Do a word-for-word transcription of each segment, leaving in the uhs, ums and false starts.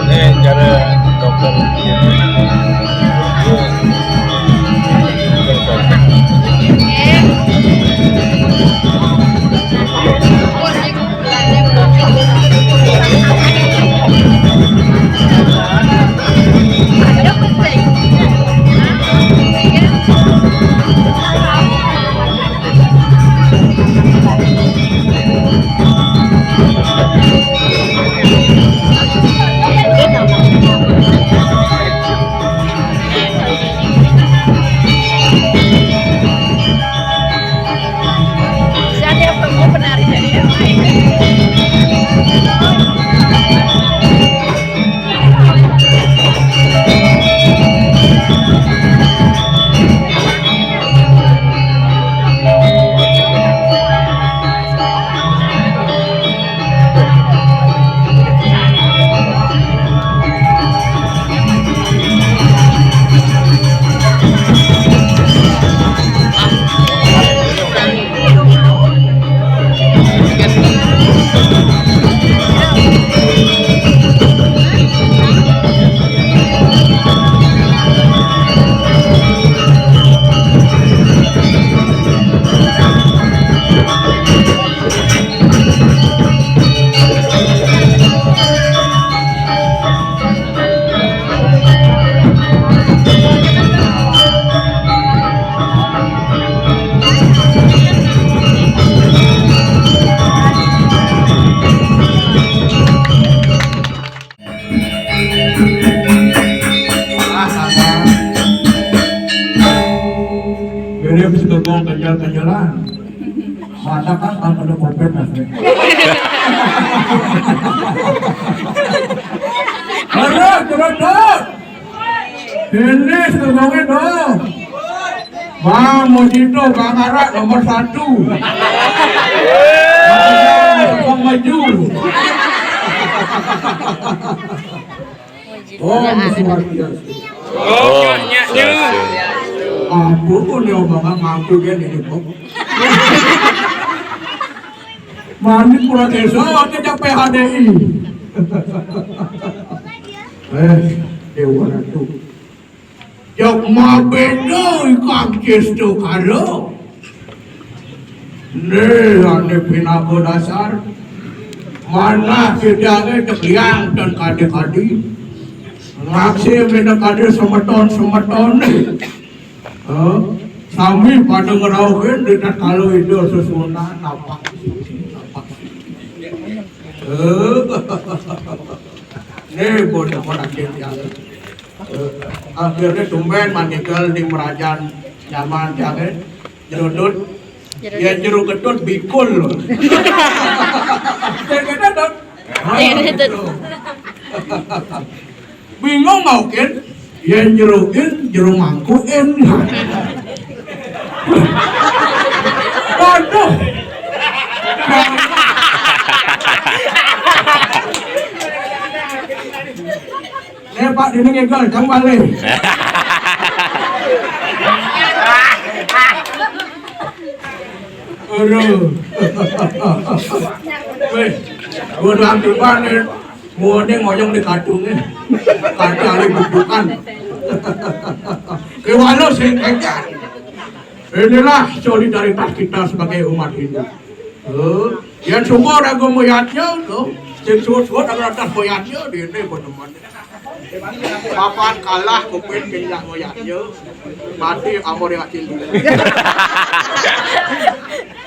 Ini cara dokter. Jadi habis itu gua kejar-kejaran. Mata kan tak ada kopet, Mas. Terus, terus, terus. Ini setelahnya dong. Bang Mojito, Bang Arak nomor satu. Bang maju. Om Swastiastu. Oh, nyak, nyak. Ampun, ya, Mama, ngantuk ya, ini, Bok. Mani pura desa, ada P H D I. Eh, Dewa Ratu. Jok mabeda ikang cesto karo. Né, ané pinaka dasar. Manah sidange tegliang dan kadi-kadi. Ngaksi mena kadi semeton-semeton. Eh, sami pada ngrauhin di tatkala Ida sesuunan napak suci, napak suci. Eh, né, bodoh-bodoh aja. Eh, akhirnya tumben mandikel di merajan nyaman jange. Jero Dut. Jero Dut. Yén jero Ketut bikul lho. Yén Ketut, Dut. Yén Ketut. Bingung mau kin? Yén jero kin, jero mangkukin. Waduh. Eh, Pak, dene ngegol, jang balik. Aduh. Weh, gua doang depan nih. Gua nih ngoyong di kadungnya. Kadung ada bubukan. Kewalo sing kejar. Inilah solidaritas kita sebagai umat Hindu. Eh, yang semua ada moyatnya tuh. Sing suwut-suwut ada atas moyatnya di ini teman. Papan kalah kupin pindah moyatnya. Mati amor yang kacil dulu.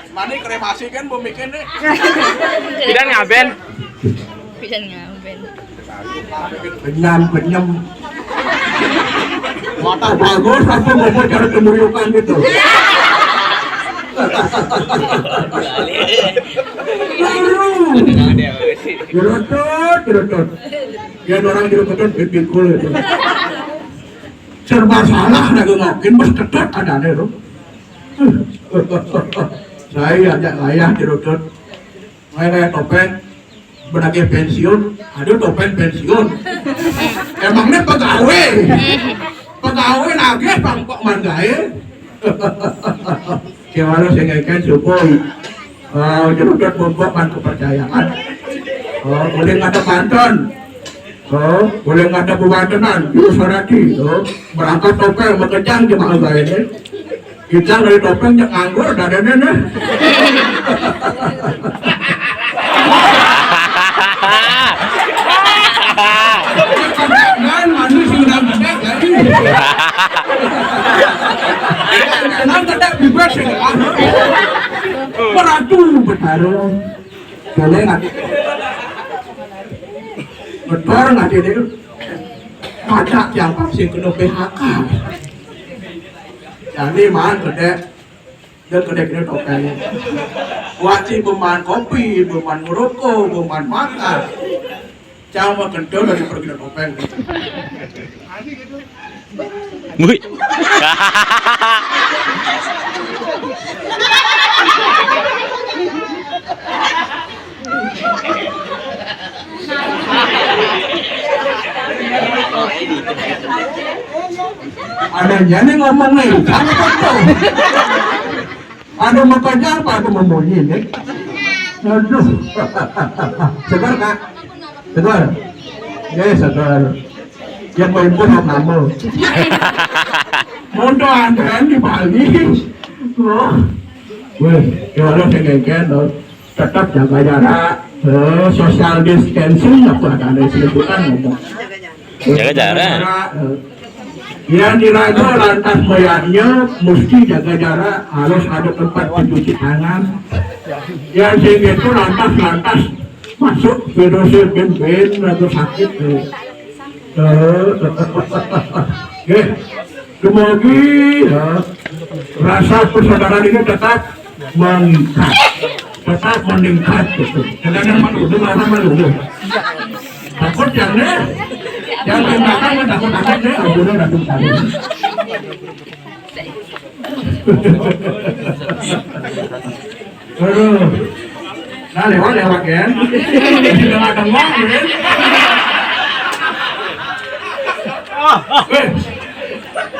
Mani kremasi kan mau mikir nih. Pidan ngaben. Pidan ngaben. Kenyam, kenyam. Mata bagus, aku mau cara kemuriukan gitu. Baru. Gerotot, gerotot. Ya, orang gerototnya bibit kulit. Serba salah, lagi ngokin, bos ketat ada deh, tuh. Saya ajak layah gerotot. Saya kayak topeng. Benake pensiun, aduh topeng pensiun. Emangnya pegawai? Pegawai nagih pangkok mandae. Gimana sing ngeken supaya eh, jebret pokok kan kepercayaan. Oh, boleh ngadep banten. Oh, boleh ngadep bantenan, jurus sarati. Oh, berangkat topeng makejang jemaah gaene. Kita dari topeng yang nganggur, dadane nih. Nan manis yang udah gede, jadi. Nan tetap bebas ya, Pak. Meratu Betara. Boleh nggak? Betul nggak, Dede? Kata siapa sih kena P H K? Jadi man gede, dia gede-gede topengnya. Wajib beman kopi, beman ngerokok, beman makan. Cang mah kental dari pergi topeng. Wih. Ada jane ngomong nih, jangan betul. Ada makanya apa, ada membunyi nih. Aduh. Segar, Kak? Segar? Ya, segar. Yang paling pun nama. Mudah-mudahan di Bali. Wah. Weh, ya Allah, saya ngeken, loh. Tetap jaga jarak, eh, social distancing, apa ada, ada sebutan ngomong. Jaga jarak. Jaga jarak, eh. Yang diraga lantas bayarnya mesti jaga jarak, harus ada tempat pencuci tangan. Yang sing itu lantas-lantas masuk virus ben-ben atau sakit, eh. Eh, eh, eh, eh, eh. Oke. Dumugi, ya, rasa persaudaraan ini tetap meningkat, tetap meningkat gitu. Jangan yang malu, lu marah malu lu. Takut jangan, jangan yang marah mah takut takut deh, ampun, ampun, ampun. Aduh. Nah, lewat, lewat, kan? Di tengah-tengah, kan? Wéh,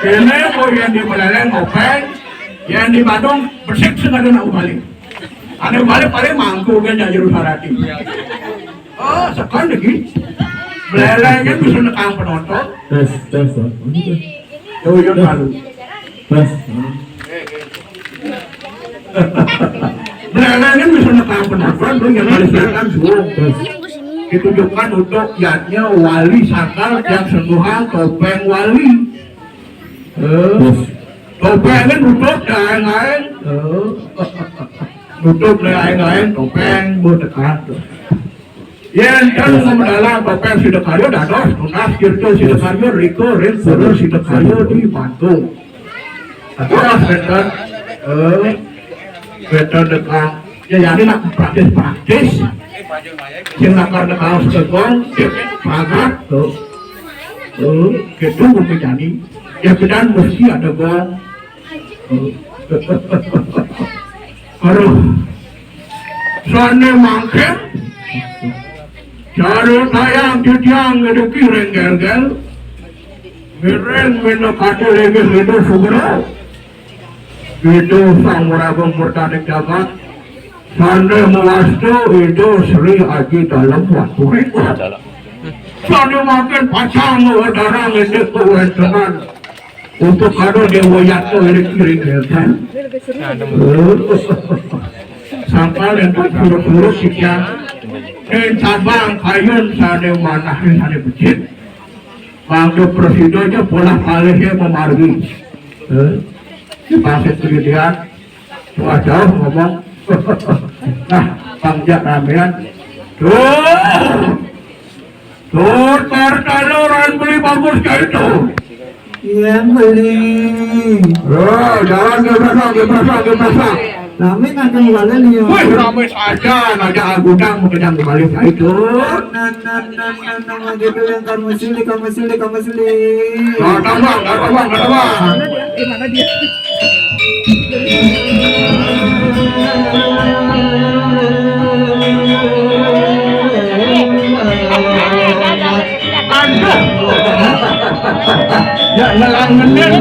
kéné kok yén di Buleleng kopéng, yén di Badung besik sengaja nak balik. Ada balik paling mangku kan jadi sarati. Oh, sekarang lagi. Buleleng kan bisa nekang penonton. Tes, tes, tes. Yo, yo, baru. Tes. Buleleng kan bisa nekang penonton, tuh yang paling silakan suruh. Tes. Ditunjukkan untuk yatnya wali sakal yang sentuhan topeng wali. Eh, topeng kan nutup dah aing-aing. Eh, nutup dah aing-aing topeng buat tekan tuh. Yén kan mendalang topeng Sidakarya dados tunas kirja Sidakarya rika ring pura Sidakarya di Bantul. Terus wénten, eh, wénten dekang. Ya, ya, ini nak praktis-praktis. Sing nakar dekang segong, pagat tuh. Eh, gitu mesti jadi. Ya, kita mesti ada gong. Aduh. Sané mangkin, cara tayang titiang ngeduki renggel-gel. Ngiring minakadi linggih Ida Sugra. Ida Sang Maraga Murdaning Jagat. Sané mawasta Ida Sri Aji Dalem Waturéta. Sané mangkin pacang ngwedarang indik kawéntenan. Untuk karo Déwa Yatna ring kiring kénten. Sangkal énten pura-pura sikian. Ing cabang kayun sané manah sané becik. Mangda prasida ja polah palihé mamargi. Eh, di pasir kemudian, wah, jauh ngomong. Nah, pangjak ramean. Tuh. Tur Kartana ran beli bagus kayak itu. Iya, beli. Oh, jalan ke belakang, ke belakang, ke belakang. Rame kan kembali nih, ya. Wih, rame saja, aja agudang mengenang kembali kayak itu. Nah, nah, nah, nah, nah, gitu yang kamu sini, kamu sini, kamu sini. Gak ada bang, gak ada bang, gak ada bang. Di mana dia? Aduh. Ya, ngelangenin.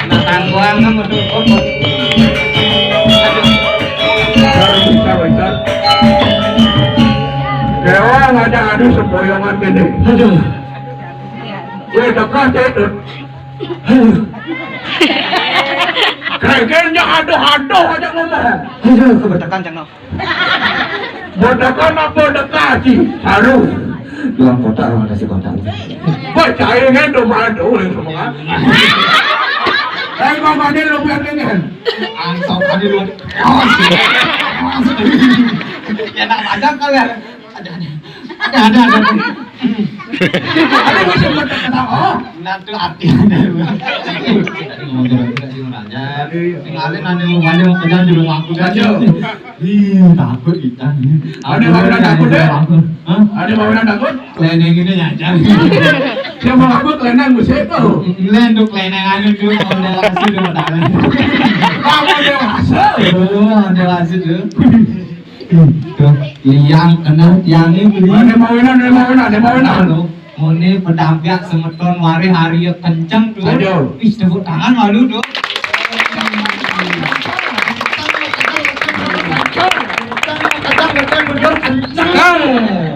Nah, tangguhan kan betul. Aduh. Bentar, bentar, bentar. Dewa ngajak adu sempoyongan gini. Aduh. Weh, dekat, eh. Kayaknya aduh-aduh aja ngomong. Aduh, kebetulan, Cang, no. Bodakan apa dekat, Ci? Haru. Dua kotak, ada si kotak. Wah, cairan tuh, mana tuh, yang semua. Eh, Bang Fadil, lu biar dengan. Ansok tadi lu. Ya, nak macam kalian. Ada, ada. Ada, ada, ada. Ada, ada, ada. Oh. Nah, tuh artinya. Ngomong aja. Tinggalin, ada mau banyak, mau kenyang juga ngaku aja. Ih, takut kita nih. Ada mau bilang takut, ya? Hah? Ada mau bilang takut? Kleneng ini aja. Siapa takut kleneng, mesti itu. Lain tuh kleneng aja tuh, kalau udah kasih udah modalnya. Kamu dewasa. Oh, udah kasih tuh. Tuh, liang kena tiangnya beli. Ada mau enak, ada mau enak, ada mau enak. Tuh, mone pedampiak semeton wari hari ya kenceng tuh. Aduh. Ih, tepuk tangan malu tuh. Kenceng.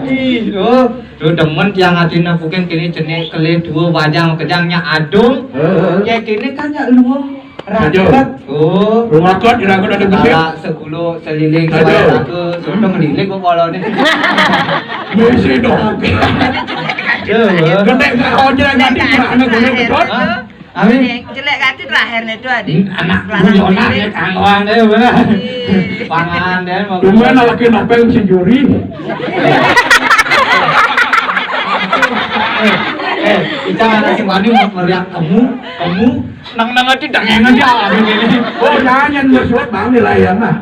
Ih, tuh. Tuh demen tiang atina bukan kene cenik kelih dua wajang kejangnya adung. Heeh. Ya kene kan ya lu. Saja. Raket. Oh. Rumakot, raket ada besi. Kala segulu, seliling, Saja. Sebaya raga, sudah meliling kok polone. Besi dong. Coba. Gede nggak ojek nanti anak gue betul. Hah? Amin. Jelek kati terakhir nih tuh, Adi. Anak gue Yonak ya, kanggoan deh, bener. Ih. Pangan deh, mau. Tumben lagi nopeng si Juri. Eh, eh, kita ada si Wani mau meriak kamu, kamu. Nang nang aja dangeng aja abis ini. Oh, jangan yang bersuat bang nilai ya mah.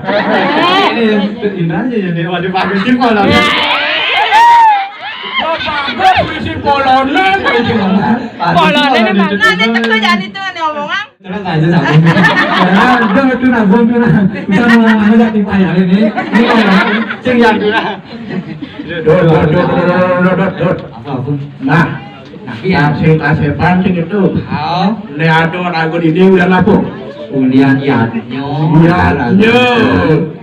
Eh, Indra aja ya, Dek. Waduh, bagus sih polanya. Bagus, polanya. Polanya, Bang. Nah, ini tuh jadi tuh nih omongan. Tenang aja, Bang. Nah, udah, itu nah, Bang, tuh nah. Bisa ngomong aja di payah ini. Ini orang sing yang tuh nah. Dot, dot, dot, dot, dot, dot, dot. Apa, Bang? Nah, nah, iya. Kasih, kasih pancing itu. Oh. Nek ada lagu ini udah lapuk. Ulian yadnya. Yadnya.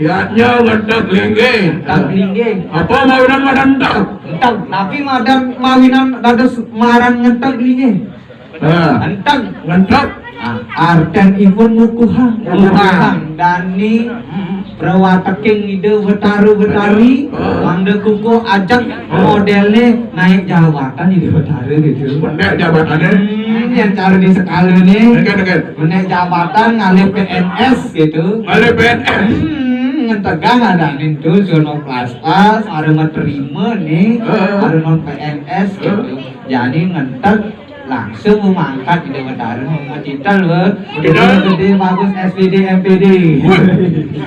Yadnya ngenteg linggih. Ngenteg linggih. Apa mawinan madan enteg? Enteg. Tapi madan mawinan dados marang ngenteg linggih. Nah. Enteg. Ngenteg. Ah, arten ipun mukuhang. Mukuhang. Mukuhang. Dani, mm, prawateking Ida Betara Betari, ah, mangda kukuh ajeg, ah, modele naik jabatan Ida Betara gitu. Menek jabatannya. Hmm, yang cara di sekala nih. Dekat, dekat. Menek jabatan ngalih P N S gitu. Ngalih P N S. Hmm, ngentegang ada nih tuh, sono kelas pas, ada terima nih, ah, ada non P N S gitu. Ah. Jadi ngenteg langsung mangkat di Dewan Taruh, matitel, weh. Matitel. Gede bagus S P D, M P D. Wih,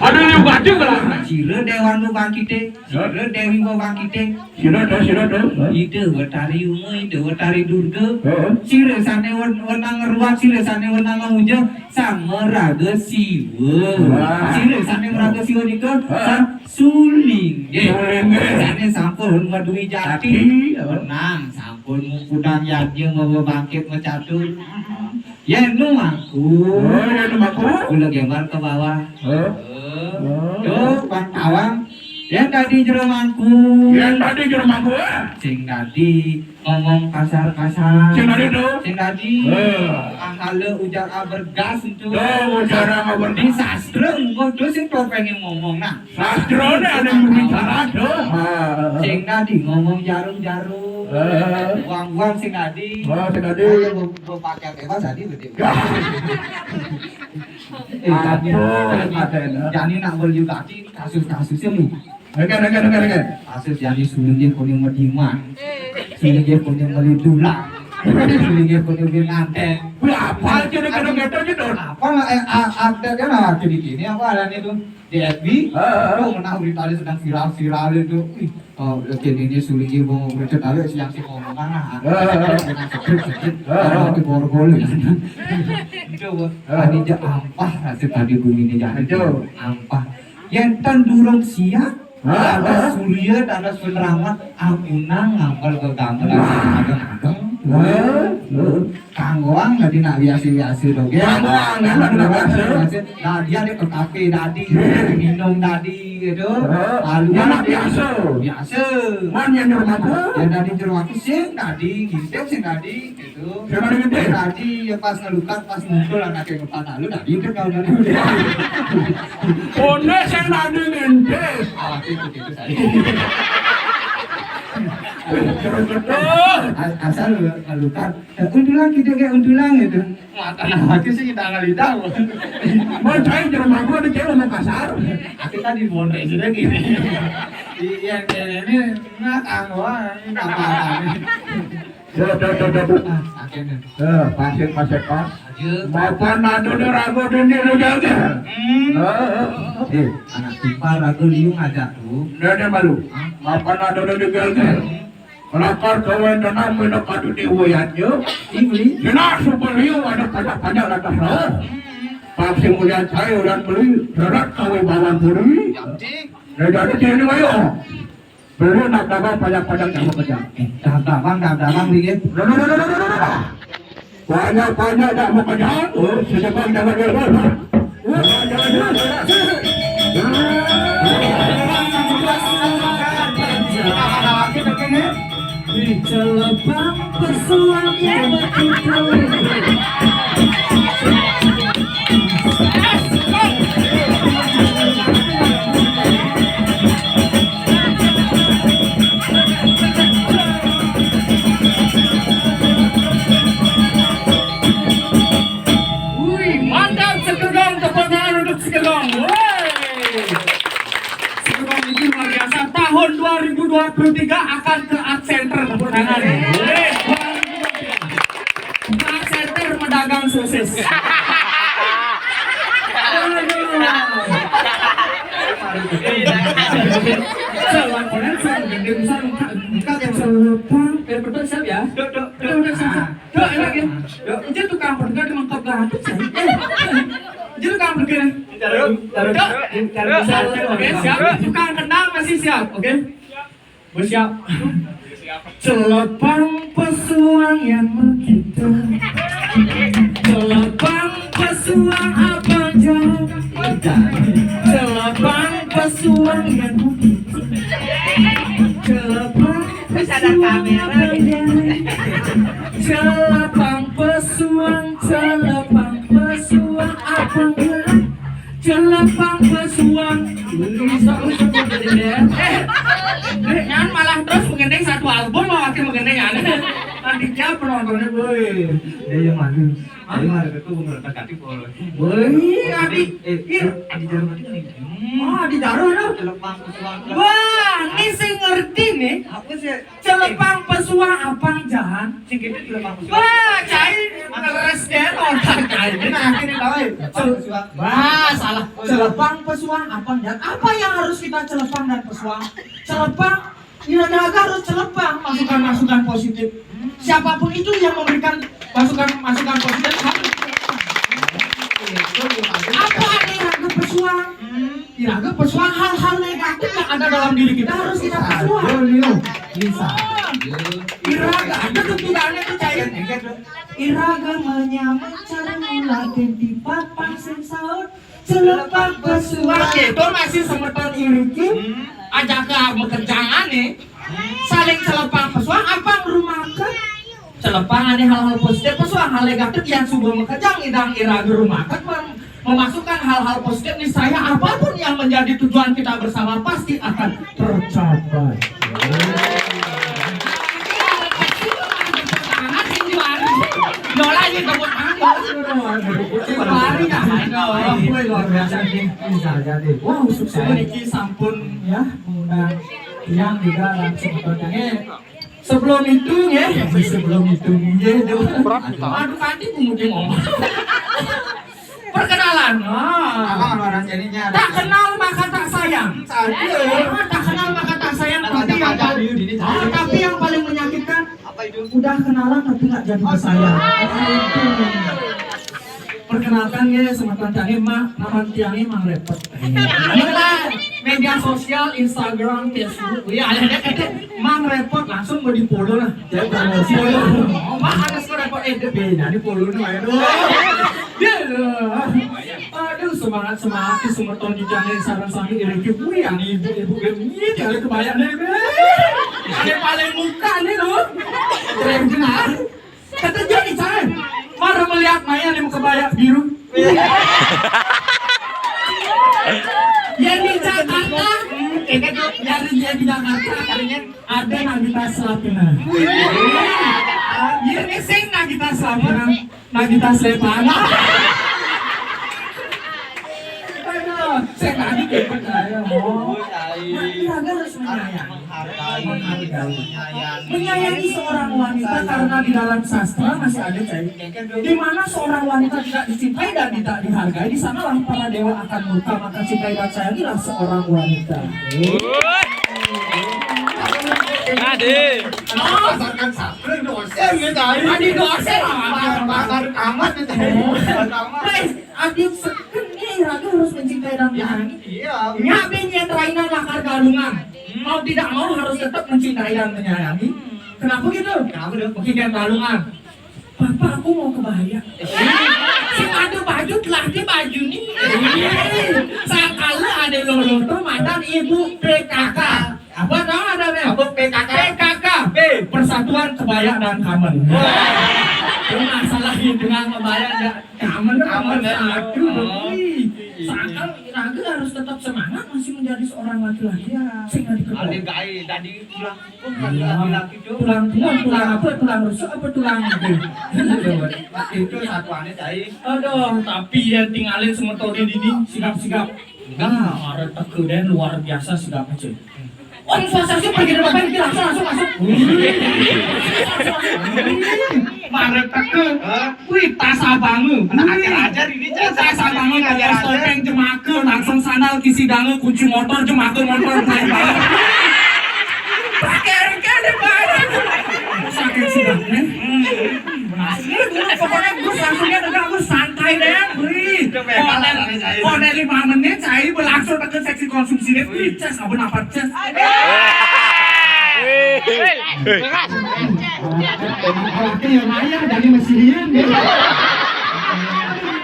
ada yang baca lah. Sira Dewan Bangkite, sira Dewi Bangkite. Sira do, sira do. Ida Wetari Uma, Ida Wetari Durga. Heeh. Sira sane wen-, wenang ngruat, sira sane wenang ngamuja, Sang Maraga Siwa. Wah. Sira sane Maraga Siwa nika, heeh, Sang Sulinggih. Sulinggih. Sane sampun maduwi jati. Jati, heeh. Wenang sampun mupudang yadnya mawa bangkit macatur. Yen nu mangku. Oh, yen nu mangku. Kula gembar ke bawah. Heeh. Heeh. Oh. Tuh, Bang Tawang. Yen dadi jero mangku. Yen dadi jero mangku, eh. Sing dadi ngomong kasar-kasar. Sing dadi, tuh. Sing dadi. Eh. Ahala ujar abergas itu. Tuh, ujar abergas. Di sastra engko tuh sing topengnya ngomong. Nah, sastrane ada yang bicara, tuh. Ah. Sing dadi ngomong jarum-jarum. Eh. Buang-buang sing dadi. Oh, sing dadi. Ayo, bu-, bu pakai bebas tadi, betul. Ya. Eh, jani, aduh, jani, Raden, eh. Jani nak beli kaki, kasus-kasusnya nih. Dengar, dengar, dengar, dengar. Kasus jani Sulinggih kono mediman. Sulinggih kono meli dulang. Sulinggih kono beli nganten. Wih, apa aja, dengar, dengar, dengar, dengar. Apa lah, eh, a-, update kan, ah, di sini apa ada nih tuh? Di F B? Heeh. Tuh, menang berita sedang viral-viral itu. Wih, oh, oke, ini Sulinggih mau berita tahu siang si ngomong mana? Heeh. Sedikit, sedikit. Heeh. Nanti borgol ya. Itu, Bu. Heeh. Tadi aja ampah, rasa tadi bunyinya jadi. Itu. Ampah. Yen tan durung siap, heeh, tanda surya, tanda penerangan, amunang ngampel ke gamelan ageng-ageng. Heeh. Kanggoang dadi nak biasa-biasa dogel. Kanggoang, kan, nak biasa. Dadi ada ke kafe dadi, minum dadi gitu. Heeh. Lalu ya, nak biasa. Biasa. Man yang nyuruh aku. Ya dadi jero aku sing dadi, ngintip sing dadi gitu. Sing dadi ngintip. Dadi ya pas ngelukat, pas muncul anaknya ngepan lalu dadi itu kau dadi. One sing dadi ngintip. Awak itu gitu tadi. Terus, terus. A-, asal ngelukat. Eh, undulang kita kayak undulang gitu. Mata nama itu sih kita ngalih tahu. Mau cai jero mangku ada cewek ngomong kasar. Aku tadi mondre sudah gini. Iya, ini nggak tahu, ah, ini nggak apa-apa. Ya, ya, ya, ya, ya. Ah, akhirnya. Ya, pasir, pasir, pas. Aja. Mapan ada di ragu di ini lu jaga. Hmm. Heeh. Eh, anak timpal ragu liung aja tuh. Ndak ada malu. Hah? Mapan ada di jaga. Hmm. Kelakar kawan dan apa nak padu di wayatnya. Ini beli. Jelas super liu ada panjang-panjang atas roh. Pasti mulia saya orang beli. Berat kawan bawang puri. Jadi. Nah, jadi sini ayo. Beli nak dagang panjang-panjang tak bekerja. Eh, dagang, dagang, dagang, dikit. Loh, loh, loh. Banyak-banyak dah bekerja. Oh, sedekah jangan dia. Oh, jangan dia. Di celepang pesuangnya begitu. Wih, mantap, Sekedong, tepuk tangan untuk Sekedong. Woi. Sekedong ini luar biasa. Tahun dua ribu dua puluh tiga akan ke Art Center, tepuk tangan. Wih, luar biasa. Art Center pedagang sosis. Aduh. Selaporan sang gendeng sang ka, ka, ka, selepang. Eh, betul, siap ya? Dok, dok, dok, dok, siap, siap. Dok, enak ya? Dok, itu tukang perkedel di mangkok ganteng, saya. Eh, itu tukang perkedel. Taruh, taruh, taruh, taruh. Oke, siap. Tukang kendang masih siap, oke? Bersiap. Celepang pesuang yang mekita. Celepang pesuang abang jahita. Celepang pesuang yang mekita. Celepang pesuang abang jahita. Celepang pesuang, celepang pesuang abang jahita. Celepang pesuang. Bisa lu sebut jadi deh. Eh, Dek, kan malah terus mengenai satu album, mau makin mengenai aneh. Nanti siapa penontonnya, boy? Ya, yang mana? Hah? Yang mana? Itu menurut Kak Adi, boy. Boy, Adi. Eh, iya. Adi Jarmadi kan ini. Oh, Adi Jarmadi. Celepang pesuang. Wah, ini sih ngerti nih. Apa sih? Celepang pesuang abang jahita. Sing gitu celepang pesuang. Wah, cai ngeres deh otak cai. Ini akhirnya tahu ya? Celepang pesuang. Wah, salah. Celepang pesuang abang jahita. Apa yang harus kita celepang dan pesuang? Celepang, Iraga harus celepang masukan-masukan positif. Siapapun itu yang memberikan masukan-masukan positif harus celepang. Apa ada Iraga pesuang? Iraga pesuang hal-hal negatif yang ada dalam diri kita harus kita pesuang. Bisa. Iraga ada tuh tulisannya tuh, cair. Iraga menyamar cara melatih di papan sing saut. Celepang pesuang. Oke, itu masih semeton iriki. Aja ke bekerjaan nih. Saling celepang pesuang apa rumah ke? Celepang ada hal-hal positif, pesuang hal negatif yang sudah bekerja ngidang iraga rumah ke mem- memasukkan hal-hal positif nih, saya apapun yang menjadi tujuan kita bersama pasti akan tercapai. Dola aja tepuk tangan, Bos. Lari dah. Aduh, luar biasa nih. Bisa jadi. Wow, sukses. Niki sampun ya, mengundang yang juga langsung bertanya. Sebelum itu ya, sebelum itu ya, aduh, tadi pemuda ngomong. Perkenalan. Ah. Apa orang jadinya? Tak kenal maka tak sayang. Aduh. Ah, tak kenal maka tak sayang. Tapi yang paling, ah, tapi yang paling menyakitkan, apa itu? Udah kenalan tapi nggak jadi bersayang. Perkenalkan ya, semeton tiang, Mak, nama tiang Mang Repot. Inilah media sosial, Instagram, Facebook. Iya, ada kata Mang Repot langsung mau di follow lah. Ya, promosi. Oh, Mang harus ke Repot, eh, dia beda di follow nih, aduh. Dia, aduh, semangat, semangat, semeton di channel sarang sami ini, wih, yang ibu-ibu, ini, ada kebayang nih, ada paling muka nih, loh. Keren benar. Kata jadi, saya baru melihat Maya di muka bayak biru. Yang di Jakarta, eh, kan, yang di, yang di Jakarta, katanya ada Nagita Slavina. Yang di sing Nagita Slavina, Nagita Slepana. Aduh, saya tadi kayak percaya, oh. Nah, kita harus menyayangi. Menyayangi seorang wanita karena di dalam sastra masih ada, cai, di mana seorang wanita tidak dicintai dan tidak dihargai, di sanalah para dewa akan murka. Maka cintai dan sayangilah seorang wanita. Ade. Pasarkan sastra dosen ya, cai. Tadi dosen apa? Pasar amat ya, cai. Pasar amat. Guys, Adit seken nih, raga harus mencintai dan menyayangi. Iya. Nyak bin yang raina lakar galungan. Mau tidak mau harus tetap mencintai dan menyayangi. Kenapa gitu? Kenapa tuh? Bikin galungan. Papa, aku mau kebaya. Sing ada baju, telah di baju nih. Sakala ada loloto, madan ibu P K K. Apa nama ada nih? Apa P K K? P K K. P. Persatuan Kebaya dan Kamen. Wah. Itu masalah dengan kebaya dan kamen. Kamen, ya. Aduh, oh. Sakal raga harus tetap semangat masih menjadi seorang laki-laki. Iya. Sing ada kebaya. Ada gawe tadi pulang. Iya. Laki-laki tuh. Tulang, tulang, tulang apa? Tulang rusuk apa tulang apa? Itu satuannya, cai. Aduh, tapi ya tinggalin semeton ini, sigap-sigap. Nah, ada teke dan luar biasa sigap aja. Wong swasta sih pergi depan iki langsung, langsung masuk. Marek teke. Hah? Wih, tas abangmu. Anak ajar-ajar ini, Wih, tas abangmu, ajar-ajar. Topeng jemake, langsung sandal kisi dange, kunci motor jemake, motor. Pakai kan barang. Saking sidangnya. Pokoknya gue langsung dia udah gue santai deh, beri. Model, model lima menit saya berlangsung ke seksi konsumsi deh. Wih, ces, apa napa ces? Emang awaknya yang ayah dari Mesirian ya.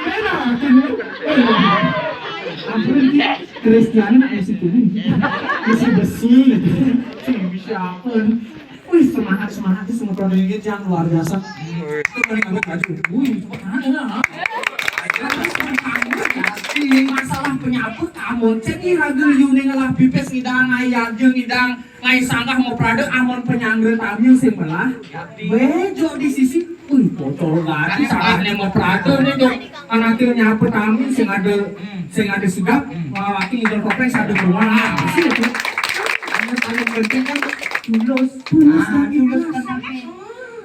Enak, akhirnya. Ampun, Kristiani nak mesti kuning. Mesti besi. Bisa apa? Wih, semangat, semangat sih, semangat yang luar biasa. Itu paling aku baju. Wih, itu mana? Masalah penyapu kamu, jadi ragu yune ngelah pipis ngidang ayat jeung ngidang ngai sanggah mau prade amun penyangga tamil sing belah. Bejo di sisi, wih, bocor gati salahnya mau prade nih, Jok. Anaknya nyapu tamil sing ada, sing ada sigap, laki ngidang topeng sing ada rumah. Sih itu. Yang paling penting kan tulus. Tulus. Ah, kan tulus kan.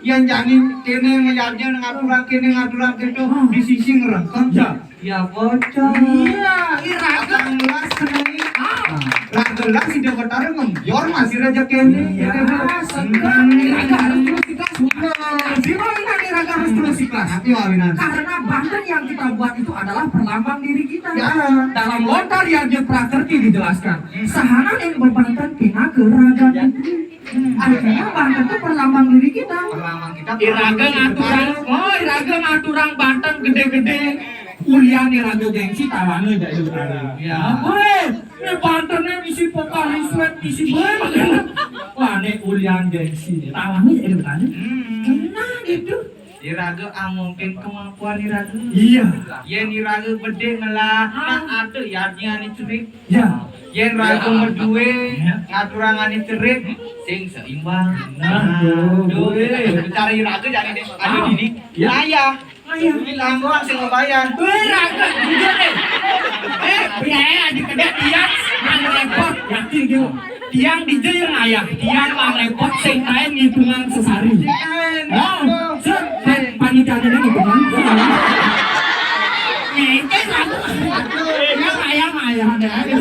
Yang jani kene ngayarnya ngaturang kene ngaturang kene di sisi ngerengkeng. Ya. Ya bocor. Iya, ira gelas kena. Ah, ira gelas sing daftar ngembyor masih rezekine. Iya, seger. Ira harus terus ikhlas. Bener. Sira ini ira harus terus ikhlas. Tapi awinan. Karena banten yang kita buat itu adalah perlambang diri kita. Ya. Dalam lontar yang dia prakerti dijelaskan. Sahana yang berbanten pinaka raga. Artinya banten itu perlambang diri kita. Perlambang kita. Iraga ngaturang, oh, iraga ngaturang banten gede-gede. Ulian iraga gengsi tawange dak ilu tadi. Ya. Weh, ini bantennya misi pokal riswet, misi banget. Wah, ini ulian gengsi. Tawange dak ilu tadi. Kena gitu. Iraga amongkin kemampuan iraga. Iya. Yen iraga bede ngelah, nah, ada yadnya nih cerik. Ya. Yen raga medue, ngaturang ane cerik, sing seimbang. Nah, tuh, boleh. Cara iraga jane deh, ada dini. Ya. Ayah. Ayah. Ini langgoan sing bayar. Weh, raga juga deh. Eh, biaya aja kena tiang, nang repot. Yakin gitu. Tiang di jail ayah, tiang nang repot, sing kain ngitungan sesari. Oh, set, pan-, panitia aja ngitungan. Ngecek aku. Aduh. Ya, ayah, ayah, ada aja.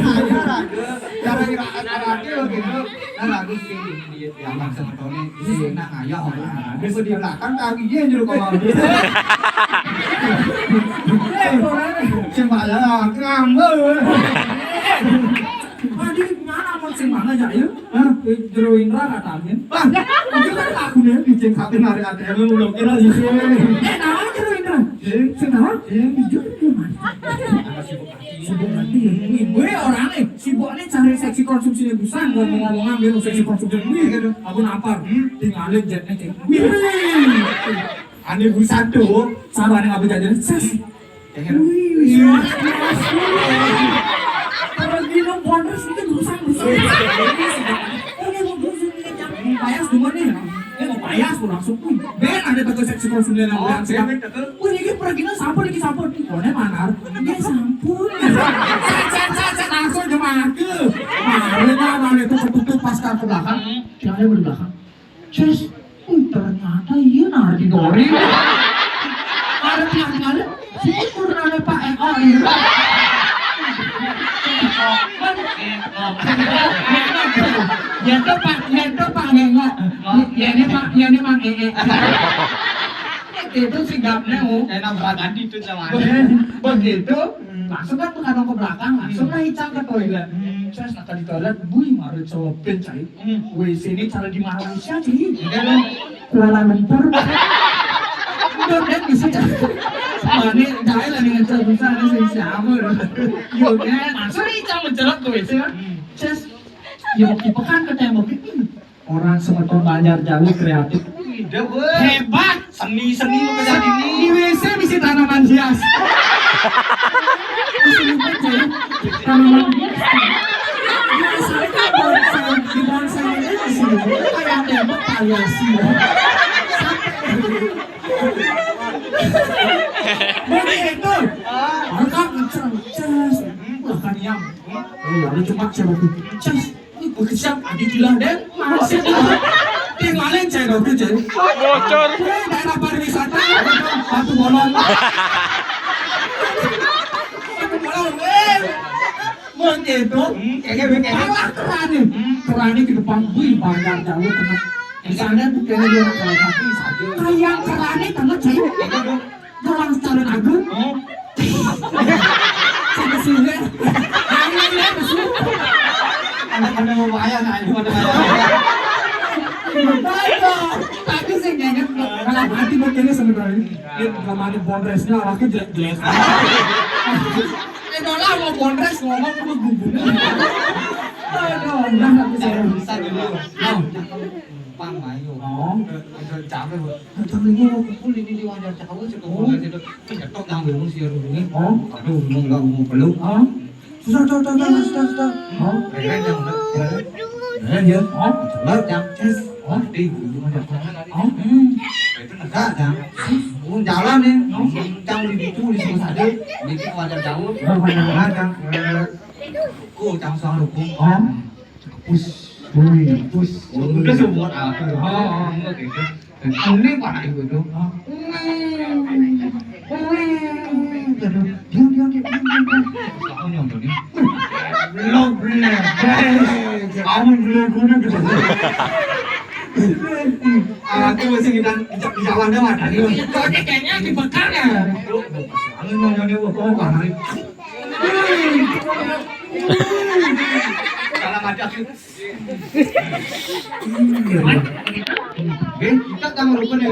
Cara ira-, cara ira-, gitu. Nah, lagu sih, iya, iya, maksud Tony, sih, nah, ayo, orang. Bisa di belakang, kaki dia nyuruh kalau. Sing malah ngambek. Tadi mana amun sing mana ya, ya? Hah? Jero Indra katanya. Wah, itu kan aku nih, bicing sate nari A T M, lu kira sih. Eh, naon Jero Indra? Eh? Sing naon? Eh? Jero Indra. Sibuk nanti ya. Wih, gue orangnya sibuk nih cari seksi konsumsi busan, ngomong-ngomong ambil seksi konsumsi. Wih, gitu. Aku lapar. Hmm? Tinggalin jetnya kayak. Wih. Ane busan tuh, sama ane ngabe jajan. Ses. Wih, wih. Pergi lo bonus itu busan, busan. Ini mau busan ini, jangan payas dulu nih. Ini mau payas, mau langsung. Wih, ben ada toko seksi konsumsi yang bilang siap. Wih, ini pergi lo sampun, ini sampun. Koné manar, nggih sampun. Set, set, set, set, langsung jemake. Mari lah, mari tutup-tutup pas ke belakang. Siapa yang di belakang? Ces, uh, ternyata iya nah di Dori. Ada tengah-tengah, si ukur ada Pak Eko, iya. Ya tuh Pak, ya tuh Pak Eko. Ya ini Pak, ya ini Mang Ee. Itu sigapnya, oh. Enak banget itu sama. Begitu, langsung kan bukan ke belakang, langsung lah Icang ke toilet. Terus nak di toilet, bui, marut sopir, cai. W C ini cara di Malaysia, cai. Kuala Lumpur. Udah, kan, bisa, cai. Wah, ini jahil lah dengan cara bisa, ini sih siapa? Yo, kan, langsung Icang mencelat ke W C, kan. Ces, yo, kipekan ke tembok. Orang semeton Banjar Jawi kreatif. Ide, weh. Hebat. Seni-seni mau jadi ini. Di W C bisa tanaman hias. Bisa dibuat, ya. Tanaman hias. Biasanya kan bonsai, di bonsai itu bisa dibuat. Kayak tembok variasi. Begitu. Angkat, ngecas, ngecas. Wah, kan yang. Oh, ada cuma siapa tuh? Ces. Siap, adi gila deh. Masih tuh. Dia ngalahin saya dong tuh, jadi. Bocor. Eh, daerah pariwisata, Batu Bolong. Batu Bolong, eh. Mau gitu. Hmm, kayaknya begitu. Malah kerani. Hmm. Kerani ke depan, wih, banyak jauh kena. Misalnya tuh kayaknya dia orang salah satu saja. Kayak kerani kena, jadi. Kayaknya tuh Dolang calon agung. Oh. Sama sini. Ayo, ayo, ayo. Ada, ada mau bayar, nah, ini ada bayar. Aduh, tapi sih kayaknya kalau hati berkira sebenarnya. Ini belum ada bondresnya, awaknya jelek-jelek. Eh, dolang mau bondres, ngomong sama gugup. Aduh, udah nggak bisa. Bisa dulu. Nah, Pang ayo. Oh. Ada capek, Bang. Capek ini mau kumpul ini di Wajar Jawa, sih, kumpul. Oh. Dari situ. Ini ketok yang belum sih, rumahnya. Oh. Aduh, rumah nggak mau peluk. Oh. Susah, susah, susah, susah, susah. Oh. Keren, yang udah. Keren. Keren, ya. Oh. Jelas, yang. Yes. Oh. Di rumah Wajar Jawa. Oh. Hmm. Itu negak, yang. Oh, jalan, ya. Oh. Yang di situ, di sana saja. Di Wajar Jawa. Oh, Wajar Jawa. Nah, yang. Ku, yang soal hukum. Oh. Pus. Wih, pus. Udah semua apa? Oh, oh, enggak gitu. Dan ini panak ibu itu. Hah? Wih. Wih. Aduh, diam, diam, diam, diam, diam, diam. Soalnya nontonnya. Lo bener. Kamu bener-bener gitu. Awalnya masih kita di jalan dah, ada. Itu kayaknya dibekar ya. Lo, soalnya nontonnya, wah, kok panak. Salah macam. Eh, kita sama rukun ya.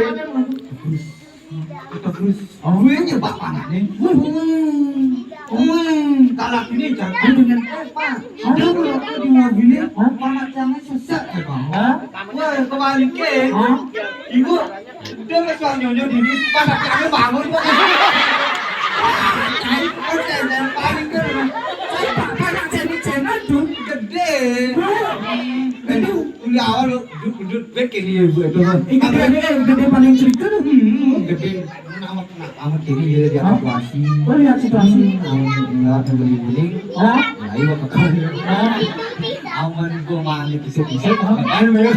Kita terus. Oh, ini Pak panahnya. Wih, wih. Wih, kalau ini jangan dengan apa? Ada berapa di mobilnya? Oh, panak jangan sesak ya, Bang. Hah? Wah, kebalik ya. Hah? Ibu, dia nggak suka nyonyo diri, panak jangan bangun. Saya pakai dan paling ke. Saya pakai yang cewek-cewek tuh. Gede. Itu kuliah awal lo, duduk, duduk, baik ini ya, Bu, itu kan. Ini gede, gede paling cerita tuh. Hmm, gede. Amat, amat ini ya, dia situasi. Oh, lihat situasi. Amat, nggak ada beli-beli. Oh. Nah, iya, Pak. Oh. Aman, gua mah bisa-bisa. Oh. Ayo, ayo.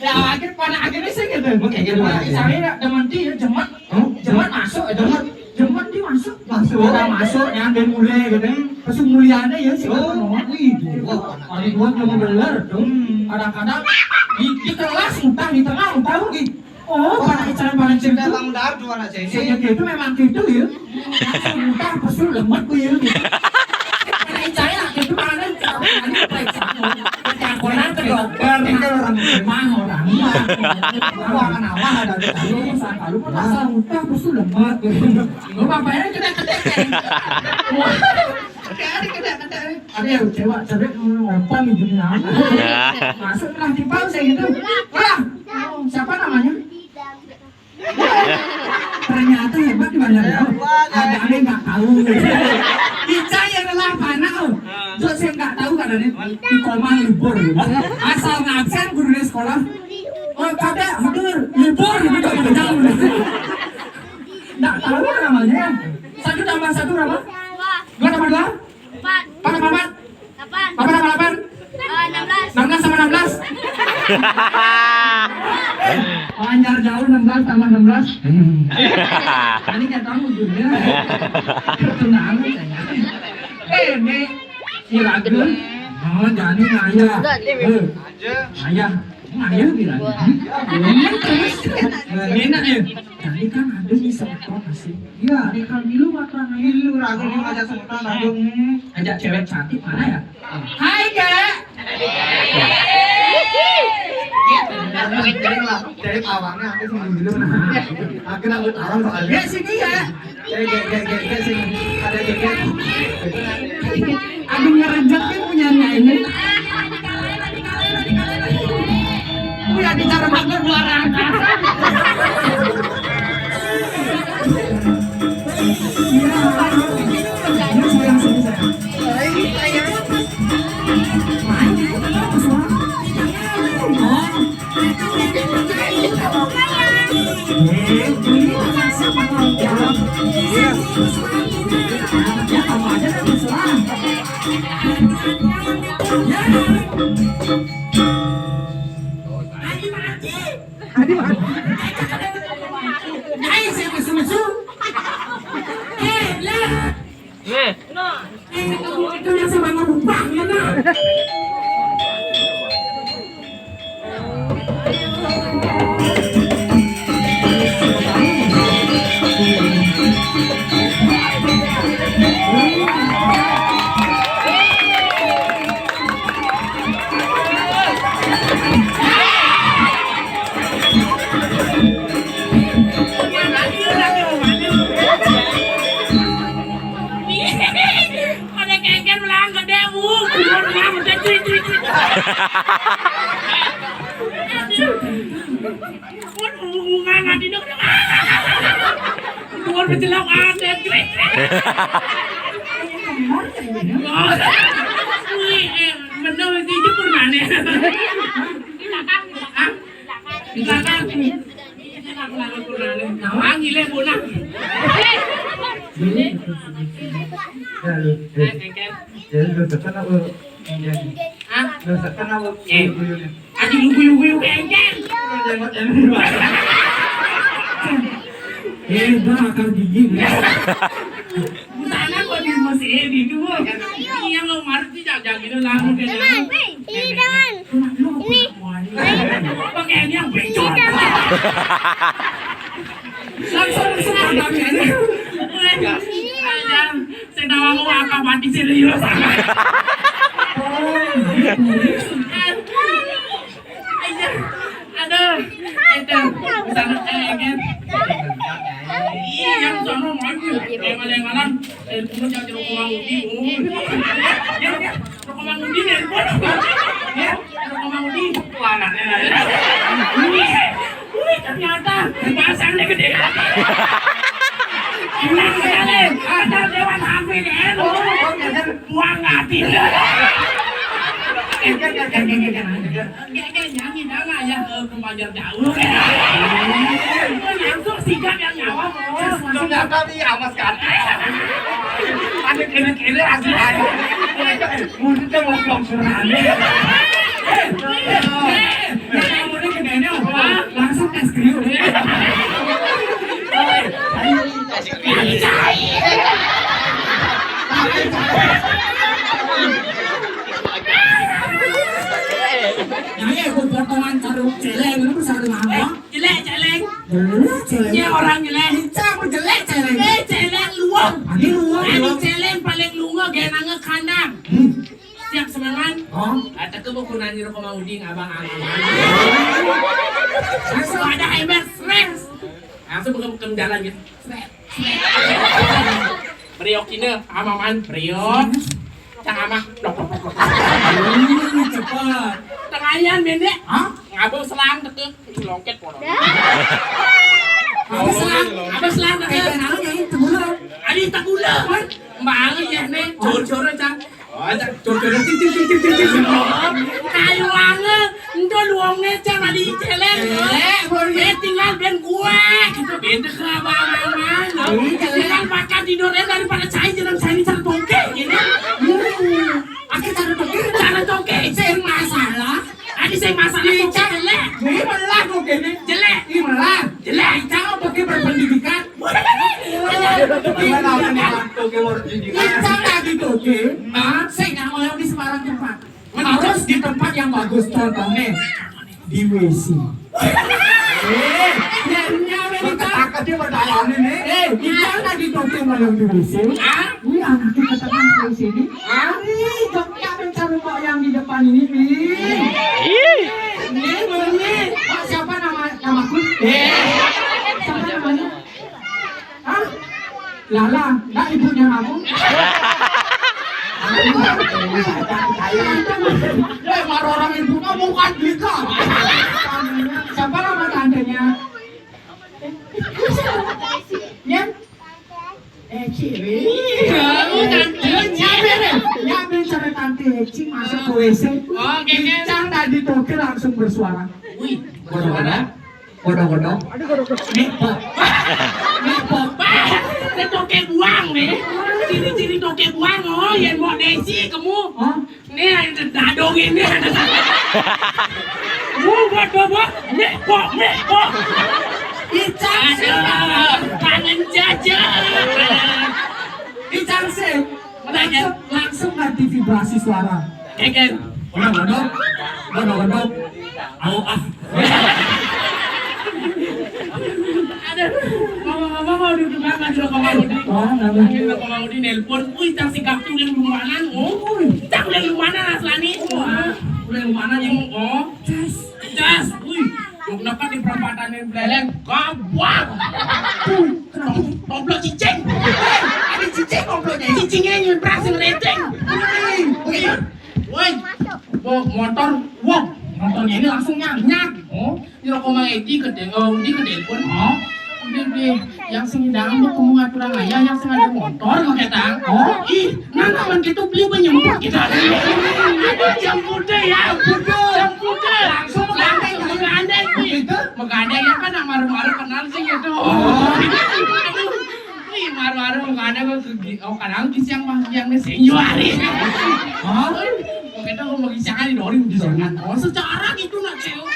Ya, akhir, pada akhirnya sih gitu. Oke, gitu. Saya nggak demen dia, jemet. Hah? Jemet masuk, eh, jemet. Jemet dia masuk. Masuk. Orang masuk, nyambil mulai gitu. Pas mulianya ya, sih. Oh, wih, dua. Ada dua yang beler, dong. Kadang-kadang di, di kelas, entah di tengah, entah di. Oh, pada icaran, pada cerita. Bang Dar, dua anak saya ini. Saya gitu, memang gitu ya. Langsung entah, pas lemet gue ya, gitu. Pada icaran, gitu, mana, ini periksa. Yang pernah ke dokter, mah orang mah. Wah, kenapa ada di tadi? Sangka lu pun asal udah, terus lu lemah. Lu bapaknya kena ketek, kan? Ada, ada kena ketek. Ada yang cewek, cewek ngomong apa nih, demi apa? Ya. Masuk lah di pause gitu. Wah, siapa namanya? Ternyata hebat di mana ya? Ada yang nggak tahu. Ica yang lelah mana? Oh, terus yang nggak tahu kan ada di koma libur. Asal ngabsen guru di sekolah. Oh, kada hadir, libur gitu, jauh. Nggak tahu namanya. Satu tambah satu berapa? Dua. Dua tambah dua? Empat. Empat tambah empat? Delapan. Empat tambah delapan? Eh, enam belas. Enam belas sama enam belas. Lancar jauh, enam belas tambah enam belas. Hmm. Tadi nggak tahu juga. Tunangan kayaknya. Eh, ini si Ragil. Oh, jadi ngayah. Enggak, dia. Eh, ngayah. Ngayah bilang. Ngomong terus. Enak ya. Tadi kan ada di sekolah sih. Iya, ada kalau milu makan milu, Ragil, dia ngajak sekolah, Ragil. Ajak cewek cantik mana ya? Hai, Kak. Iya, dari lah, dari awalnya aku sendiri dulu, nah. Aku nanggut orang soalnya. Ya, sini ya. Cek, cek, cek, cek, cek, sini. Ada cek, cek. Aduh, ngerejek nih punyanya ini. Udah bicara banget luar angkasa. Adi mati. Adi mati. Ayo, saya masuk-masuk. Eh, lah. Nih. Eh, itu, itu yang sama ngerubah, ya, nah. Ada kengken belang gede, Bu. Belang gede, crit, crit, crit. Pun hubungan nanti dong. Bukan berjelok ada, crit, crit. Wih, eh, bener sih, jujur mana? Hah? Di belakang. Ini aku lawan kurang. Nah, wangi le, Bu, nah. Nah, kengken. Jadi, lu tekan apa? Hah? Lu tekan apa? Eh. Guyu-guyu nih. Aduh, lu guyu-guyu kengken. Lu jangan, jangan. Eh, dah, akal gigi. Sana kok di masih di dua. Iya, lo marah sih, jangan gitu lah, lu kayak Ini, teman. Ini. Pakai ini yang becor. Langsung serang ini. Saya tahu mau apa mati serius. Aduh, itu bisa percaya kan? Iya, yang sono maju, yang ada yang ngalang, eh, kamu jangan jauh ke Mang Udi, oh. Ya, ya, ke Mang Udi, ya, ya, ke Mang Udi, wah, anaknya. Wih, wih, ternyata pasangnya gede. Enak sekali, ada Dewan Hafid, ya, oh, buang hati. Kayaknya nyanyi nama ya, eh, Kempajar Jauh. Langsung sigap yang nyawa, Bos. Sudah kami awas kan. Ada kira-kira asli aja. Muncul mau pulang surat. Eh, eh, eh, yang kamu ini gedenya apa? Langsung tes kriu. Nah, ya, gua potongan karo celeng, lu bisa ada ngapa? Jelek, celeng. Jelek, celeng. Ya, orang jelek. Lincah apa jelek, celeng? Eh, celeng luwung. Adi luwung, luwung. Adi celeng paling lunga, genange kandang. Hmm. Setiap semangan, oh, kata ke buku nanya ke Mang Uding, abang, abang, abang. Langsung ada ember, stres. Langsung buka-buka jalan gitu. Stres. Priok ini, amaman, priok. Cang amah, plok, plok, plok, plok. Ih, cepet. Tengayan, mendek. Hah? Ngabel selang, teke. Longket, pono. Apa selang? Apa selang, teke? Eh, kenapa nyanyi tegula? Adi tegula, kan? Mbak Angin ya, nih. Jor-jor, Cang. Oh, Cang. Jor-jor, cing, cing, cing. Kayu wange. Ento luongne, Cang, adi celeng. Celeng, boleh. Eh, tinggal ben gue. Gitu, ben deh, abang-abang. Ih, celeng. Tinggal makan tidurnya daripada cai, jangan cari cara tongke, gitu. Hmm. Aku cara tongke, cara tongke. Sing masalah. Adi sing masalah tongke jelek. Ini melah tongke ini. Jelek. Ini melah. Jelek. Cang tongke berpendidikan. Gimana namanya tongke berpendidikan? Cang tadi tongke. Hah? Sing nang oleh di sembarang tempat. Harus di tempat yang bagus, contohnya di W C. Eh, ya, ya, Amerika. Berketakat dia berdayanin, eh. Eh, di mana di toko malam di W C? Ah? Wih, anaknya ketemu W C ini. Ah? Ih, joknya mencari kok yang di depan ini, nih. Ih. Nih, nih. Pak, siapa nama, namaku? Eh. Siapa namanya? Hah? Lala, enggak ibunya kamu? Eh, marah orang ibu kamu kan Dika. Siapa nama tantenya? Nyen? Eh, Ciri. Kamu tantenya. Nyampe, nyampe cara tante Eci masuk ke W C. Oh, oke, oke. Cang tadi toke langsung bersuara. Wih, bersuara. Godhog-godhog. Nek pok. Nek pok. Nek toke buang nih. Ciri-ciri toke buang, oh, yen mok desi kemu. Hah? Nih, ada dadong ini, ada. Mu, godhog, nek pok, nek pok. Icang sih. Aduh, kangen jajan. Icang sih. Langsung, langsung nanti vibrasi suara. Keken. Godhog-godhog. Godhog-godhog. Au ah. Aduh, ngomong-ngomong, mau duduk apa, Jero Komang Udi? Oh, kenapa? Jero Komang Udi nelpon, wih, tang si Gakti uling lumanan, oh. Wih. Tang uling lumanan aslani, oh. Uling lumanan yang, oh. Cas. Cas, wih. Yuk, kenapa di perempatan ini beleleng? Gabak. Tuh, kenapa? Toblok cicing. Ada cicing tobloknya. Cicingnya nyubrang sing reteng. Wih. Wih. Woi, bawa motor, wah, motornya ini langsung nyanyat. Oh, Jero Komang Edi ke, oh, di ke telepon. Oh, udah deh, yang sing dang mau kamu ngaturang aja, yang sing ada motor, mau datang. Oh, ih, nah, naman gitu beli penyemput kita. Aduh, jemput deh ya, jemput deh. Langsung menggandeng, menggandeng, gitu. Menggandeng ya kan, nak maru-maru kenal sih gitu. Oh. Aduh. Wih, maru-maru, makanya gue ke, oh, kadang di siang mah, siang nih, senior hari. Hah? Makanya gue mau siang hari, dori di sana. Oh, secara gitu, nak, cewek.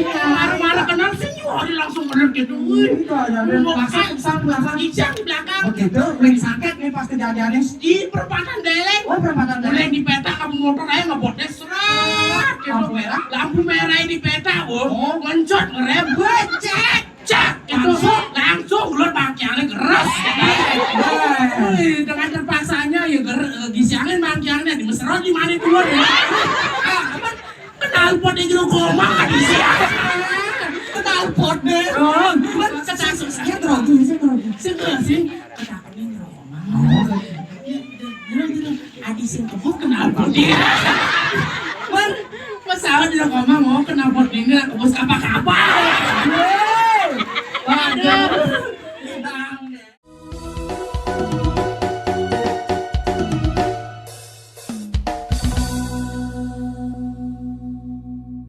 Maru-maru kenal senior hari, langsung bener gitu. Wih. Enggak, ya, Beb. Mau Pasang, pasang, pasang. Di siang di belakang. Begitu, ring sakit nih pas kejadiannya. Di perempatan beleng. Oh, perempatan beleng. Mulai di peta, kamu motor aja ngebotnya, seret, gitu. Lampu merah. Lampu merah di peta, oh. Oh. Ngencot, ngerem, becek. Cak, gitu. Langsung? Langsung, lu pakaiannya keras. Wih, dengan terpaksanya, ya, ger-, gisiangin pakaiannya, dimeserot di mana itu, ya. Ah, apa? Kenal pot di Jero Komang, kan, di siang. Kenal pot deh. Oh, kan, kata susahnya grogi, saya grogi. Saya grogi, sih. Kata apa nih, Jero Komang? Oh. Iya, iya, iya. Adi sing kebut kenal pot dia.